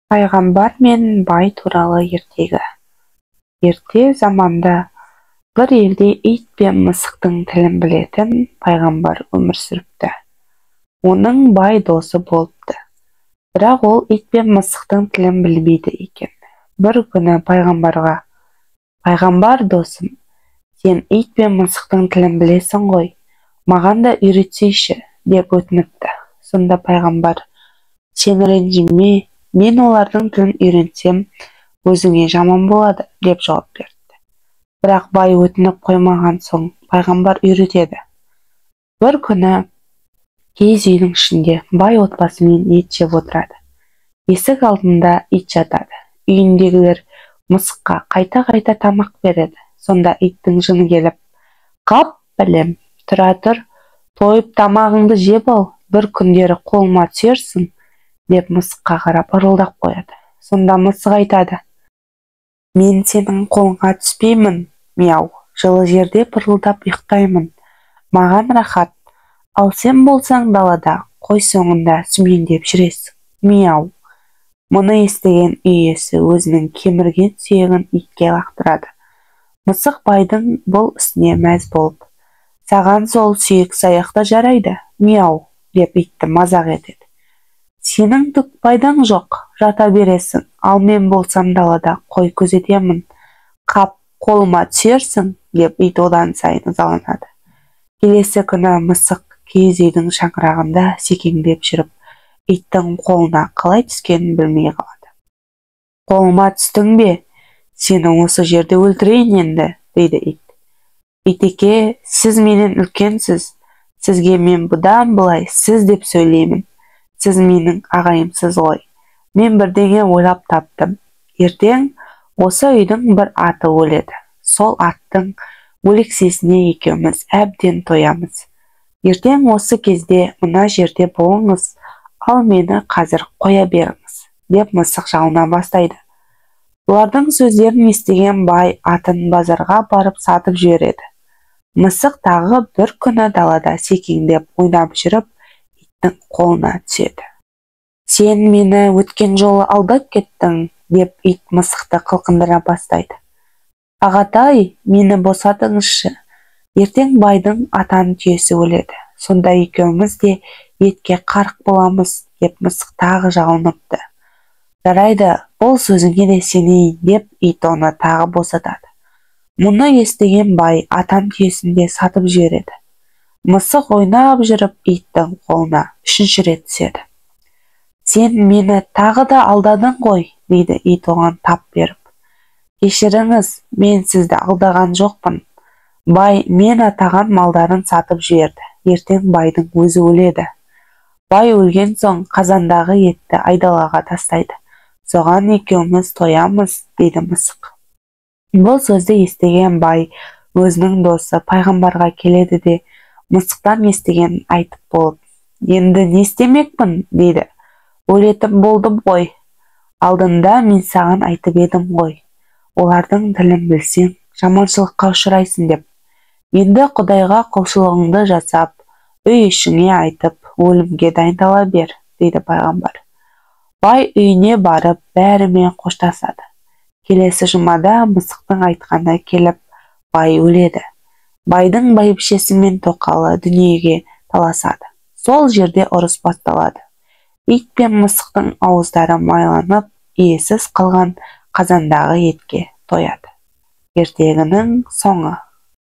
Пайғамбар мен бай туралы ертегі. Ерте заманда бір елде ит пен мысықтың тілін білетін пайғамбар өмір сүріпті. Оның бай досы болыпты. Бірақ ол ит пен мысықтың тілін білмейді екен. Бір күні пайғамбарға: «Пайғамбар досым, сен ит пен мысықтың тілін білесің ғой, маған да үйретсейші», – деп өтініпті. Сонда пайғамбар: «Сен ренжіме, мен олардың тілін үйренсем, өзіңе жаман болады», – деп жауап беріпті. Бірақ бай өтініп қоймаған соң, пайғамбар үйретеді. Бір күні киіз үйдің ішінде бай отбасымен ет жеп отырады. Есік алдында ит жатады. Үйіндегілер мысыққа қайта-қайта тамақ береді. Сонда иттің жыны келіп: «Қап, бәлем, тұра тұр, тойып тамағыңды жеп ал, бір күндері қолыма түсерсің», – деп мысыққа қарап ырылдап қояды. Сонда мысық айтады: «Мен сенің қолыңа түспеймін, мяу, жылы жерде пырылдап ұйықтаймын, маған рахат, ал сен болсаң далада қой соңында сүмеңдеп жүресің, мяу». Мұны естіген үй иесі өзінің кемірген сүйегін итке лақтырады. Мысық байдың бұл ісіне мәз болып: «Саған сол сүйек саяқ та жарайды, мяу», – деп итті мазақ етеді. «Сенің түк пайдаң жоқ, жата бересің, ал мен болсам далада қой күзетемін, қап, қолыма түсерсің», – деп ит одан сайын ызаланады. Келесі күні мысық киіз үйдің шаңырағында секеңдеп жүріп, иттің қолына қалай түскенін білмей қалады. «Қолыма түстің бе? Сені осы жерде өлтірейін енді», – дейді ит. «Итеке, сіз менен үлкенсіз, сізге мен бұдан былай сіз деп сөйлеймін, сіз менің ағайымсыз ғой. Мен бірдеңе ойлап таптым. Ертең осы үйдің бір аты өледі. Сол аттың өлексесіне екеуміз әбден тоямыз. Ертең осы кезде мына жерде болыңыз, ал мені қазір қоя беріңіз», – деп мысық жалына бастайды. Бұлардың сөздерін естіген бай атын базарға барып сатып жібереді. Мысық тағы бір күні далада секеңдеп ойнап жүріп, иттің қолына түседі. «Сен мені өткен жолы алдап кеттің», – деп ит мысықты қылқындыра бастайды. «Ағатай, мені босатыңызшы. Ертең байдың атан түйесі өледі. Сонда екеуміз де етке қарық боламыз», – деп мысық тағы жалыныпты. «Жарайды, бұл сөзіңе де сенейін», – деп ит оны тағы босатады. Мұны естіген бай атан түйесін де сатып жібереді. Мысық ойнап жүріп иттің қолына үшінші рет түседі. «Сен мені тағы да алдадың ғой», – дейді ит оған тап беріп. «Кешіріңіз, мен сізді алдаған жоқпын. Бай мен атаған малдарын сатып жіберді. Ертең байдың өзі өледі. Бай өлген соң қазандағы етті айдалаға тастайды. Соған екеуміз тоямыз», – дейді мысық. Бұл сөзді естіген бай өзінің досы пайғамбарға келеді де, мысықтан естігенін айтып болып: «Енді не істемекпін? – дейді. – Өлетін болдым ғой. Алдында мен саған айтып едім ғой, олардың тілін білсең, жаманшылыққа ұшырайсың деп. Енді Құдайға құлшылығыңды жасап, үй ішіңе айтып, өлімге дайындала бер», – дейді пайғамбар. Бай үйіне барып, бәрімен қоштасады. Келесі жұмада мысықтың айтқаны келіп, бай өледі. Байдың бәйбішесі мен тоқалы дүниеге таласады. Сол жерде ұрыс басталады. Ит пен мысықтың ауыздары майланып, иесіз қалған қазандағы етке тояды. Ертегінің соңы.